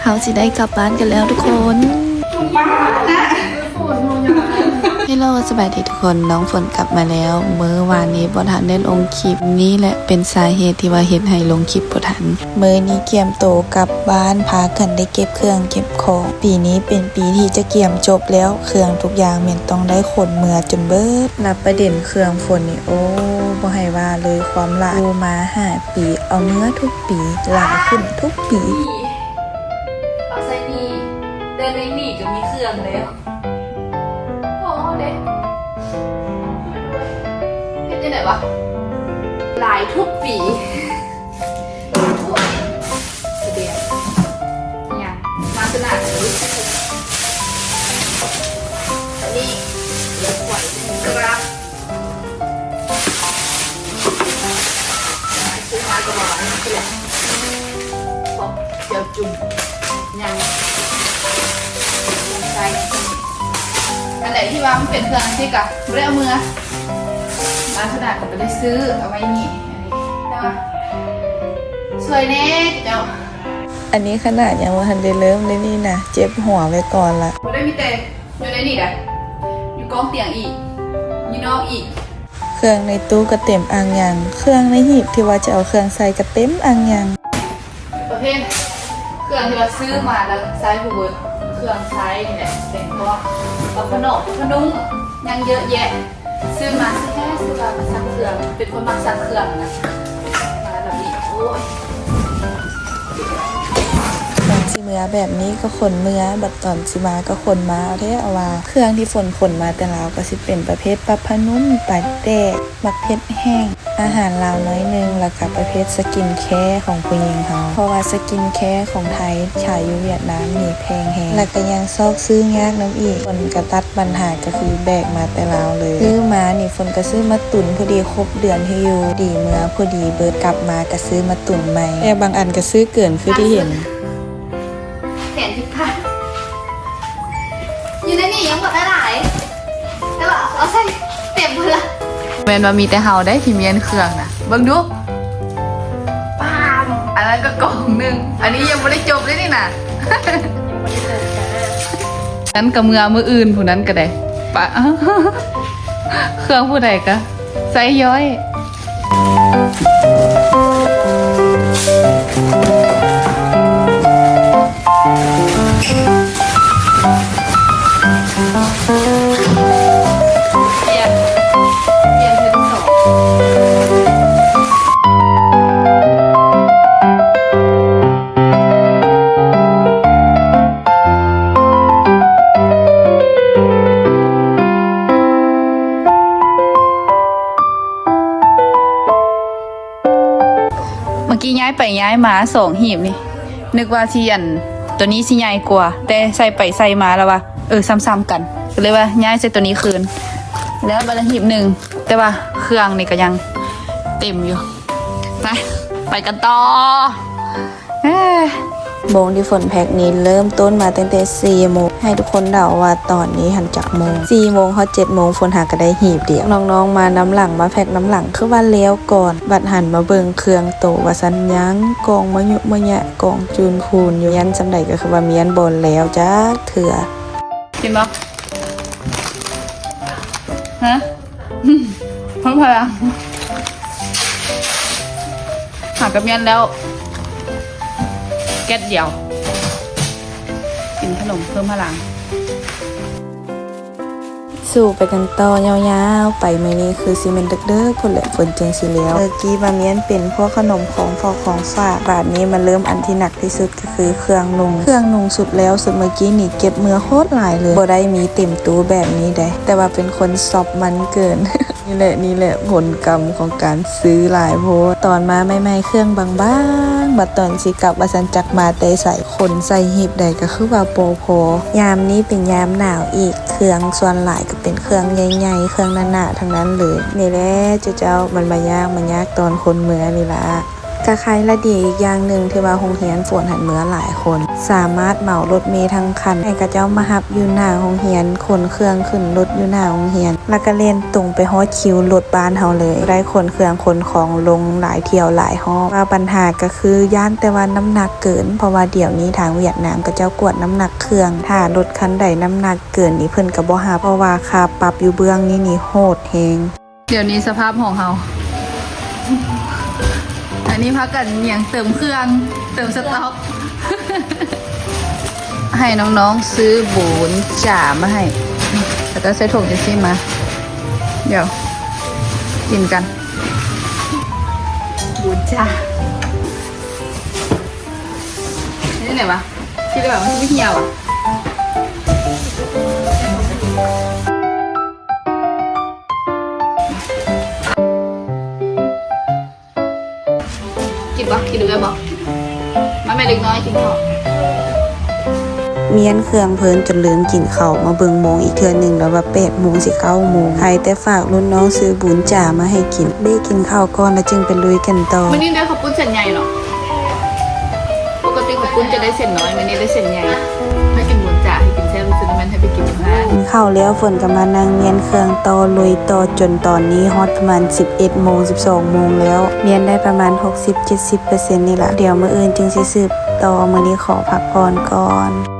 ເຮົາຊິໄດ້ກັບບ້ານກັນແລ້ວທຸກຄົນ. ເຮລໂລ ສະບາຍດີທຸກຄົນ, ນ້ອງຝົນກັບມາແລ້ວ. ມື້ວານນີ້ບໍ່ທັນໄດ້ລົງຄລິບ, ນີ້ແຫຼະເປັນສາເຫດທີ່ວ່າເຮັດໃຫ້ລົງຄລິບບໍ່ທັນ. ມື້ນີ້ກຽມໂຕກັບບ້ານ, ພາກັນໄດ້ເກັບເຄື່ອງເກັບຂອງ. ປີນີ້ເປັນປີທີ່ຈະກຽມຈົບແລ້ວ, ເຄື່ອງທຸກຢ່າງແມ່ນຕ້ອງໄດ້ຂົນເມືອຈົນເບິດ. ແລ້ວປະເດັນເຄື່ອງຝົນນີ້ ໂອ້ ບໍ່ໃຫ້ວ່າເລີຍ, ຄວາມຫຼາຍ. ຢູ່ມາຫ້າປີ, ເອົາເມືອທຸກປີ, ຫຼາຍຂຶ້ນທຸກປີ. ເອົາໃສ່ນີ້, ແຕ່ໃນນີ້ກໍມີເຄື່ອງແລ້ວ. ໂອ້ເດ້ ເຮັດຈັ່ງໃດວະ? ຫຼາຍທຸກປີ. ສະແດງຫຍັງ? ມາສະໜາດນີ້ ອັນນີ້ໄວກວ່າ. ຊື້ມາກໍບໍ່ວ່ານີ້ແຫຼະ ເຈົ້າຈຸ່ມຫຍັງ ໃສ່ອັນໃດທີ່ວ່າມັນເປັນເຄື່ອງຈັ່ງຊີ້ກະບໍ່ໄດ້ເອົາເມືອ. ມາສະໜາດກໍບໍ່ໄດ້ຊື້, ເອົາໄວ້ນີ້. ອັນນີ້ ແຕ່ວ່າຊ່ວຍແດ່ເຈົ້າ. ອັນນີ້ຂະໜາດຍັງບໍ່ທັນໄດ້ເລີ່ມເລີຍນີ້ນະ, ເຈັບຫົວໄວ້ກ່ອນລະ. ບໍ່ໄດ້ມີແຕ່ຢູ່ໃນນີ້ໃດ, ຢູ່ກ້ອງຕຽງອີກ, ຢູ່ນອກອີກ. ເຄື່ອງໃນຕູ້ກໍເຕັມອ່າງຍັງ, ເຄື່ອງໃນຫີບທີ່ວ່າຈະເອົາເຄື່ອງໃສ່ກໍເຕັມອ່າງຍັງ. ປະເພດເຄື່ອງທີ່ວ່າຊື້ມາແລ້ວໃຊ້ບໍ່ເບິດ, ເຄື່ອງໃຊ້ນີ້ແຫຼະ, ເປັນພວກຜ້າຂະໜົມ, ຜ້າຂະນຸ່ງ, ຍັງເຍອະແຍະ. ຊື້ມາຊື້ແທ້ ຊື້ວ່າມາຊັກເຄື່ອງ, ເປັນຄົນມັກຊັກເຄື່ອງນະ. ມາແລ້ວນີ້ ໂອ້ຍ. ຕອນຊິເມືອແບບນີ້ກໍຂົນເມືອ, ບັດຕອນຊິມາກໍຂົນມາ, ເອົາແທ້ເອົາວ່າ. ເຄື່ອງທີ່ຝົນຂົນມາແຕ່ລາວກໍຊິເປັນປະເພດປັບຜ້ານຸ່ມ, ປາແດກ, ໝາກເຜັດແຫ້ງ, ອາຫານລາວໜ້ອຍໜຶ່ງ, ແລ້ວກໍປະເພດສະກິນແຄຂອງຜູ້ຍິງເຮົາ. ເພາະວ່າສະກິນແຄຂອງໄທຂາຍຢູ່ຫວຽດນາມນີ້ແພງແຮງ, ແລ້ວກໍຍັງຊອກຊື້ຍາກນຳອີກ. ຝົນກໍຕັດບັນຫາ ກໍຄືແບກມາແຕ່ລາວເລີຍ. ຊື້ມານີ້ ຝົນກໍຊື້ມາຕຸນພໍດີຄົບເດືອນໃຫ້ຢູ່, ດີເມືອພໍດີເບິດ, ກັບມາກໍຊື້ມາຕຸນໃໝ່, ແຕ່ບາງອັນກໍຊື້ເກີນຄືທີ່ເຫັນ. ແຂນຜິດພາດ. ຢູ່ໃນນີ້ຍັງບໍ່ໄດ້ຫຼາຍ, ແຕ່ວ່າເອົາໃສ່ເຕັມພຸ້ນລະ. ແມ່ນວ່າມີແຕ່ເຮົາໄດ໋ທີ່ມ້ຽນເຄື່ອງນະ. ເບິ່ງດູ. ປາມ! ອັນນັ້ນກໍກອງໜຶ່ງ, ອັນນີ້ຍັງບໍ່ໄດ້ຈົບເລີຍນີ້ນະ. ນັ້ນກໍເມືອມື້ອື່ນ ຜູ້ນັ້ນກໍໄດ້ປະ ເຄື່ອງຜູ້ໃດກໍໃຊ້ຍ້ອຍ. ເມື່ອກີ້ຍ້າຍໄປຍ້າຍມາສອງຫີບນີ້ ນຶກວ່າຊິ ອັນ ໂຕນີ້ຊິໃຫຍ່ກວ່າ, ແຕ່ໃສ່ໄປໃສ່ມາແລ້ວວ່າ ເອີ ຊ້ຳໆກັນ, ກໍເລີຍວ່າຍ້າຍໃສ່ໂຕນີ້ຄືນ. ແລ້ວບັດລະຫີບໜຶ່ງ, ແຕ່ວ່າເຄື່ອງນີ້ກໍຍັງເຕັມຢູ່. ໄປ ໄປກັນຕໍ່. ໂມງທີ່ຝົນແພັກນີ້ເລີ່ມຕົ້ນມາຕັ້ງແຕ່ສີ່ໂມງ. ໃຫ້ທຸກຄົນເດົາວ່າຕອນນີ້ຫັ້ນຈັກໂມງ? ສີ່ໂມງຮອດເຈັດໂມງ ຝົນຫາກໍໄດ້ຫີບດຽວ. ນ້ອງໆມານຳຫຼັງ ມາແພັກນຳຫຼັງ ຄືວ່າແລ້ວກ່ອນ. ບັດຫັນມາເບິ່ງເຄື່ອງໂຕວ່າຊັ້ນ ຍັງກອງມະຍຸມະຍະ ກອງຈູນພູນຢູ່. ມ້ຽນສ່ຳໃດກໍຄືວ່າມ້ຽນບໍ່ແລ້ວຈັກເທື່ອ. ເຫັນບໍ່? ຮະ? ເພີ່ມພະລັງ. ຫາກັບແມ່ນແລ້ວ ແກັດດຽວ ກິນຂະໜົມເພີ່ມພະລັງ. ສູ້ໄປກັນຕໍ່ຍາວໆໄປ. ມື້ນີ້ຄືຊິແມ່ນເດິກໆພຸ້ນແຫຼະ ຝົນຈຶ່ງຊິແລ້ວ. ເມື່ອກີ້ມາມ້ຽນເປັນພວກຂະໜົມຂອງຝອກຂອງຝາກ, ບາດນີ້ມາເລີ່ມອັນທີ່ໜັກທີ່ສຸດ ຄືເຄື່ອງນຸ່ງ. ເຄື່ອງນຸ່ງສຸດແລ້ວ ຊຸດເມື່ອກີ້ນີ້ເກັບເມືອໂຄດຫຼາຍເລີຍ, ບໍ່ໄດ້ມີເຕັມຕູ້ແບບນີ້ໃດ, ແຕ່ວ່າເປັນຄົນຊັອບມັນເກີນ. ນີ້ແຫຼະ ນີ້ແຫຼະຜົນກຳຂອງການຊື້ຫຼາຍໂພດ. ຕອນມາໃໝ່ໆ ເຄື່ອງບາງໆ, ບັດຕອນຊິກັບວ່າຊັ້ນ ຈັກມາແຕ່ໃສ, ຂົນໃສ່ຫີບໃດກໍຄືວ່າບໍ່ພໍ. ຍາມນີ້ເປັນຍາມໜາວອີກ, ເຄື່ອງສ່ວນຫຼາຍກໍເປັນເຄື່ອງໃຫຍ່ໆ ເຄື່ອງໜາໆ ທັງນັ້ນເລີຍ. ນີ້ແຫຼະເຈົ້າໆ ມັນມາຍາກ ມາຍາກຕອນຂົນເມືອນີ້ລະ. ກະໄຄລະດີອີກຢ່າງໜຶ່ງ ທີ່ວ່າໂຮງຮຽນຝົນຫັ້ນເມືອຫຼາຍຄົນ ສາມາດເໝົາລົດເມທັງຄັນ ໃຫ້ເຂົາເຈົ້າມາຮັບຢູ່ໜ້າໂຮງຮຽນ ຂົນເຄື່ອງຂຶ້ນລົດຢູ່ໜ້າໂຮງຮຽນ ແລ້ວກະແລ່ນຕົງໄປຮອດຄິວລົດບ້ານເຮົາເລີຍ ໄດ້ຂົນເຄື່ອງຂົນຂອງລົງຫຼາຍຖ້ຽວຫຼາຍຮອບ. ວ່າບັນຫາກະຄືຢ້ານແຕ່ວ່ານ້ຳໜັກເກີນ ເພາະວ່າດຽວນີ້ທາງຫວຽດນາມເຂົາເຈົ້າກວດນ້ຳໜັກເຄື່ອງ ຖ້າລົດຄັນໃດນ້ຳໜັກເກີນນີ້ເພິ່ນກະບໍ່ຮັບ ເພາະວ່າຄ່າປັບຢູ່ເບື້ອງນີ້ນີ້ໂຫດແຮງ. ດຽວນີ້ສະພາບຂອງເຮົາ ອັນນີ້ພາກັນຫຍັງ ເຕີມເຄື່ອງ ເຕີມສະຕັອກ ໃຫ້ນ້ອງໆຊື້ບູນຈາມາໃຫ້ ແລ້ວກະໃສ່ຖົງຈັ່ງຊີ້ມາ ດຽວກິນກັນ ບູນຈາ ເຮັດຈັ່ງໃດວະ? ຄິດວ່າມັນຊິເຫ່ຍວະ? ກິນບໍ່? ກິນເລີຍບໍ່? ມາແມ່ເດັກນ້ອຍກິນເຂົ້າ. ມ້ຽນເຄື່ອງເພີນຈົນລືມກິນເຂົ້າ ມາເບິ່ງໂມງອີກເທື່ອໜຶ່ງແລ້ວວ່າແປດໂມງຊິເກົ້າໂມງ. ໃຜແຕ່ຝາກລຸ້ນນ້ອງຊື້ບຸນຈາມາໃຫ້ກິນ. ເບ້ກິນເຂົ້າກ່ອນແລ້ວຈຶ່ງໄປລຸຍກັນຕໍ່. ມື້ນີ້ໄດ້ເຂົ້າປຸ້ນເສັ້ນໃຫຍ່ເນາະ. ປົກກະຕິເຂົ້າປຸ້ນຈະໄດ້ເສັ້ນນ້ອຍ ມື້ນີ້ໄດ້ເສັ້ນໃຫຍ່. ໃຫ້ກິນບຸນຈາ ໃຫ້ກິນແຊບທີ່ສຸດ ແມ່ນໃຫ້ໄປກິນຢູ່ຮ້ານ. ກິນເຂົ້າແລ້ວ ຝົນກະມານັ່ງມ້ຽນເຄື່ອງຕໍ່ ລຸຍຕໍ່ຈົນຕອນນີ້ຮອດປະມານສິບເອັດໂມງ ສິບສອງໂມງແລ້ວ. ມ້ຽນໄດ້ປະມານຫົກສິບ ເຈັດສິບເປີເຊັນນີ້ລະ. ດຽວມື້ອື່ນຈຶ່ງຊິສືບຕໍ່. ມື້ນີ້ຂໍພັກຜ່ອນກ່ອນ.